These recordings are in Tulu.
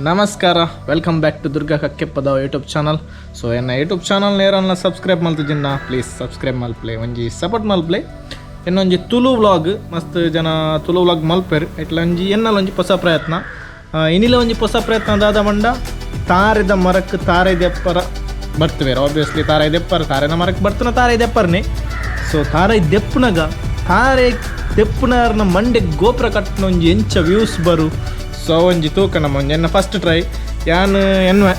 ನಮಸ್ಕಾರ, welcome back to Durga Kakkepadavu YouTube channel. So ಎನ್ನ ಯೂಟ್ಯೂಬ್ ಚಾನಲ್ ನೇರನ್ನ ಸಬ್ಸ್ಕ್ರೈಬ್ ಮಲ್ತುಜಿನ್ನ ಪ್ಲೀಸ್ ಸಬ್ಸ್ಕ್ರೈಬ್ ಮಲ್ಪ್ಲೆ, ಒಂಜಿ ಸಪೋರ್ಟ್ ಮಲ್ಪ್ಲೆ. ಇನ್ನೊಂಜಿ ತುಳು ವ್ಲಾಗ್, ಮಸ್ತ್ ಜನ ತುಳು ವ್ಲಾಗ್ ಮಲ್ಪೆರ್. ಇಟ್ಲ ಒಂಜಿ ಎನ್ನಲ ಒಂಜಿ ಹೊಸ ಪ್ರಯತ್ನ. ಇನಿಲ ಒಂಜಿ ಹೊಸ ಪ್ರಯತ್ನ ದಾದ ಮಂಡ ತಾರೆದ ಮರಕ್ ತಾರೆ ದೆಪ್ಪರ ಬರ್ತುವೆರ್. ಆಬ್ವಿಯಸ್ಲಿ ತಾರೆ ದೆಪ್ಪರ, ತಾರೆದ ಮರಕ್ ಬರ್ತುನ ತಾರೆ ದೆಪ್ಪರ್ನೆ. ಸೊ ತಾರೆ ದೆಪ್ಪುನಗ ತಾರೆ ದೆಪ್ಪುನಾರ್ನ ಮಂಡೆ ಗೋಪುರ ಕಟ್ಟುನ ಒಂಜಿ ಎಂಚ ವ್ಯೂಸ್ ಬರು. ಸೊ ಒಂಜಿ ತೂಕ ನಮ್ಮ ಒಂಜಿ ಎನ್ನ ಫಸ್ಟ್ ಟ್ರೈ. ಯಾನ್ ಎನ್ವೆ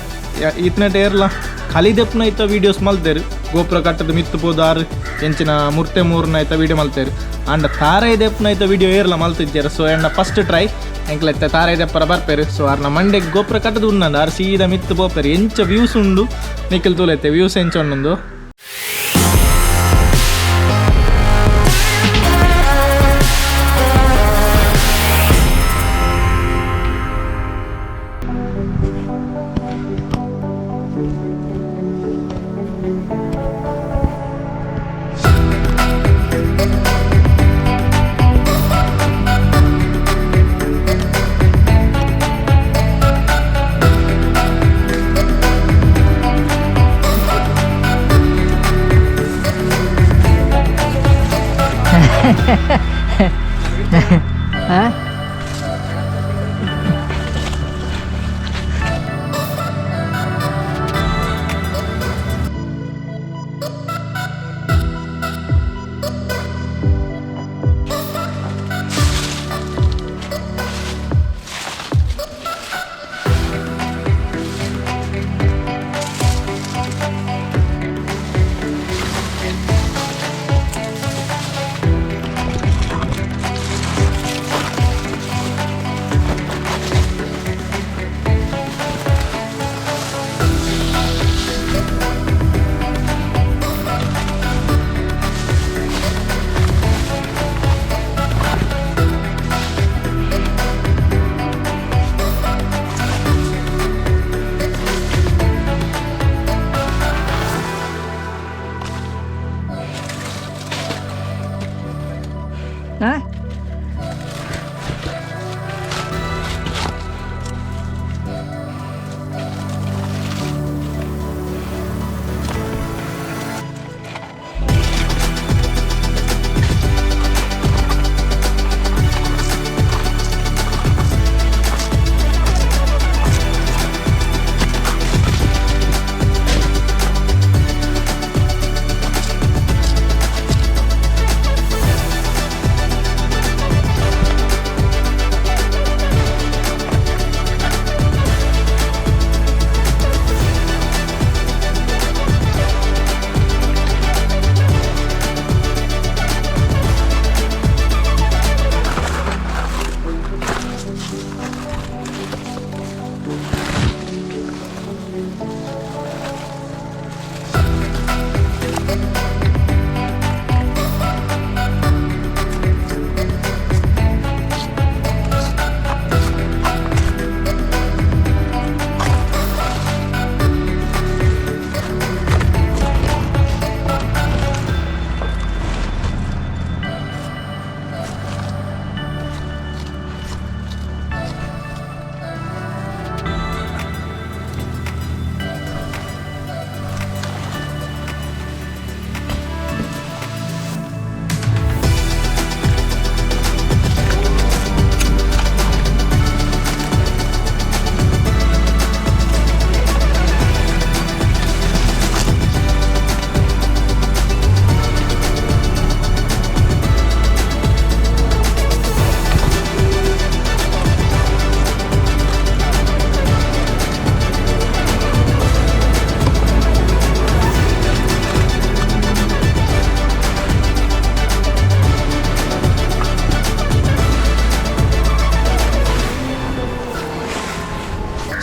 ಇತ್ನೆಟ್ ಏರ್ಲ ಖಾಲಿ ದೆಪ್ಪುನ ಐತ ವೀಡಿಯೋಸ್ ಮಲ್ತೇರು. ಗೋಪುರ ಕಟ್ಟದ ಮಿತ್ತು ಪೋದಾರು ಎಂಚಿನ ಮುರ್ತೆ ಮೂರ್ನ ಐತ ವೀಡಿಯೋ ಮಲ್ತೇರು. ಆಂಡ ತಾರೆ ದೆಪ್ಪುನ ಐತ ವೀಡಿಯೋ ಏರ್ಲ ಮಲ್ತಿದ್ದಾರೆ. ಸೊ ಎನ್ನ ಫಸ್ಟ್ ಟ್ರೈ ಎಂಕ್ಲೆತ್ತೆ ತಾರೆ ದೆಪ್ಪರ ಬರ್ಪೇರು. ಸೊ ಆರ್ನ ಮಂಡೆಗೆ ಗೋಪುರ ಕಟ್ಟದು ಉನ್ನಂದ ಆರ್ ಸೀದಾ ಮಿತ್ತು ಪೋಪೇರು. ಎಂಚ ವ್ಯೂಸ್ ಉಂಡು ನಿಖಿಲ್ ತೂಲೈತೆ ವ್ಯೂಸ್ ಎಂಚ ಉಂಡು. Ha? Ha?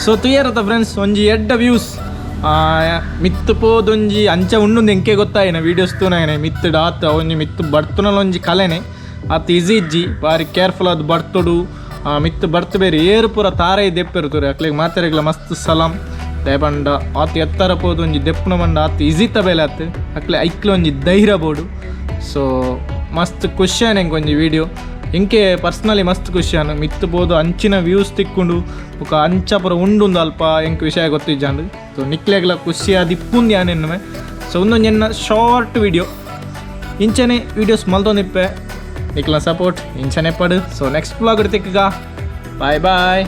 So ತುಯರತ friends ಒಂಜಿ ಎಡ್ಡ ವ್ಯೂಸ್ ಮಿತ್ತು ಪೋದೊಂಜಿ ಅಂಚ ಉಂಡುಂದು ಎಂಕೆ ಗೊತ್ತಾಯಿನ ವೀಡಿಯೋಸ್ ತೂನಾಯನೆ ಮಿತ್ತು ಡಾತ್ ಒಂಜಿ ಮಿತ್ತು ಬರ್ತುನಲ ಒಂಜಿ ಕಲೆನೆ ಆತ್ ಈಸಿ ಇಜ್ಜಿ, ಬಾರಿ ಕೇರ್ಫುಲ್ ಅದು ಬರ್ತೊಡು. ಮಿತ್ತು ಬರ್ತು ಬೇರೆ ಏರು ಪೂರ ತಾರೈ ದೆಪ್ಪೆರು ತೂರೆ ಅಕ್ಲೆಗ್ ಮಾತೆರೆಗ್ಲ ಮಸ್ತ್ ಸಲಾಂ. ದಯಪಂಡ ಆತ್ ಎತ್ತರ ಪೋದು ಒಂಜಿ ದೆಪ್ಪುನ ಬಂಡ ಆತ್ ಈಸಿತ ಬೇಲೆ ಆತ್ ಅಕ್ಲೆ ಐಕ್ಲ ಒಂಜಿ ಧೈರ್ಯ ಬೋಡು. ಸೊ ಮಸ್ತ್ ಖುಷಿ ಎಂಕ್ ಒಂಜಿ ವೀಡಿಯೋ. ಎಂಕೆ ಪರ್ಸ್ನಲಿ ಮಸ್ತ್ ಖುಷಿ ಆನು ಮಿತ್ತು ಪೋದು ಅಂಚಿನ ವ್ಯೂಸ್ ತಿಕ್ಕುಂಡು ಬೊಕ ಅಂಚ ಪೂರ ಉಂಡುಂದು ಅಲ್ಪ ಎಂಕ್ ವಿಷಯ ಗೊತ್ತಿಜ್ಜಾಂಡು. ಸೊ ನಿಕ್ಲೆಗ್ಲ ಖುಷಿ ಆದಿಪ್ಪುಂದು ಯಾನ್ ಎನ್ನುವೆ. ಸೊ ಉಂದೊಂಜಿ ಎನ್ನ ಶಾರ್ಟ್ ವಿಡಿಯೋ. ಇಂಚನೆ ವೀಡಿಯೋಸ್ ಮಲ್ತೊಂದಿಪ್ಪೆ. ನಿಕ್ಲ ಸಪೋರ್ಟ್ ಇಂಚನೆ ಪಡು. ಸೊ ನೆಕ್ಸ್ಟ್ ವ್ಲಾಗ್ ತಿಕ್ಕುಗ. Bye boy.